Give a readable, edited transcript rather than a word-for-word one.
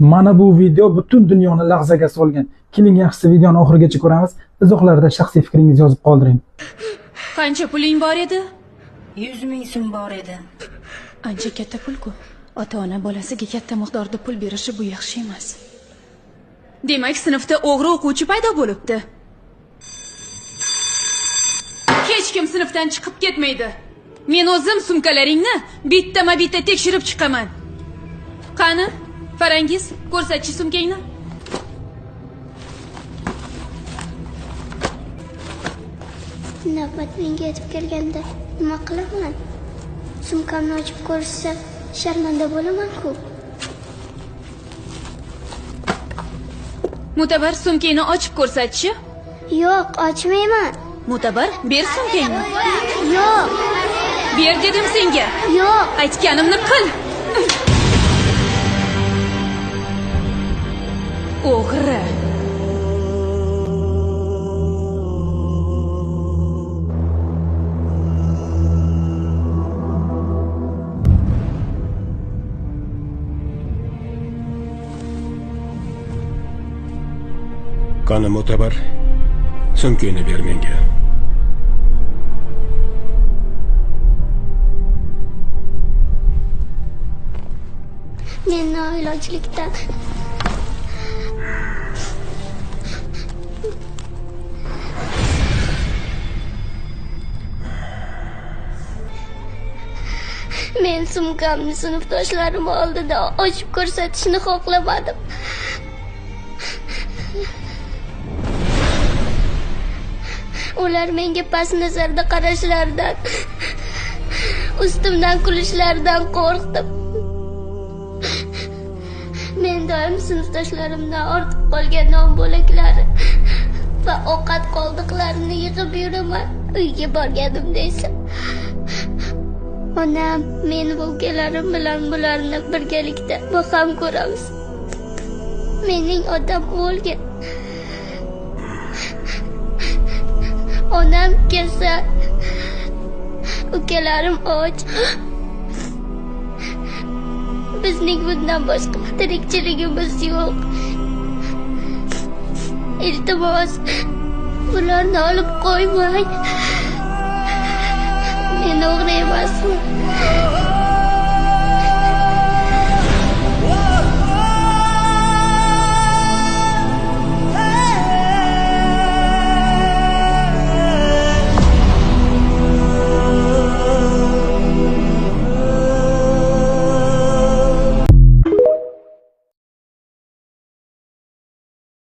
Mana bu video butun dunyoni lag'zaga solgan. Keling, yaxshisi videoni oxirigacha ko'ramiz. Izohlarda shaxsiy fikringizni yozib qoldiring. Qancha puling bor edi? 100 ming so'm bor edi. Ancha katta pul-ku. Ota-ona bolasiga katta miqdorda pul berishi bu yaxshi emas. Demak, sinfda o'g'ri o'quvchi paydo bo'libdi. Hech kim sinfdan chiqib ketmaydi. Men o'zim sumkalaringni bittama-bitta tekshirib chiqaman. Qani, Farangiz, ko'rsatchi sumkangni. Navbat menga yetib kelganda nima qilaman? Sumkamni ochib ko'rishsa sharmanda bo'laman-ku. Mutabar, sumkangni ochib ko'rsatchi. Yo'q, ochmayman. Mutabar, ber sumkangni. Yo'q. Ber dedim senga. Yo'q. Aytganimni qil. O'g'ri. Qani Mutabar, sumkangni ber menga. Men noilojlikdan men sumkamni sinfdoshlarim oldida ochib ko'rsatishni xohlamadim. Ular menga past nazarda qarashlaridan, ustimdan kulishlaridan qo'rqdim. Men doim sinfdoshlarimdan ortib qolgan non bo'laklari va ovqat qoldiqlarini yig'ib yuraman. Uyga borganimda esa onam, men va ukalarim bilan bularni birgalikda baham ko'ramiz. Mening otam o'lgan. Onam kasal, ukalarim och. Bizning bundan boshqa tirikchiligimiz yo'q. Iltimos, bularni olib qo'ymang. Men o'g'ri emasman.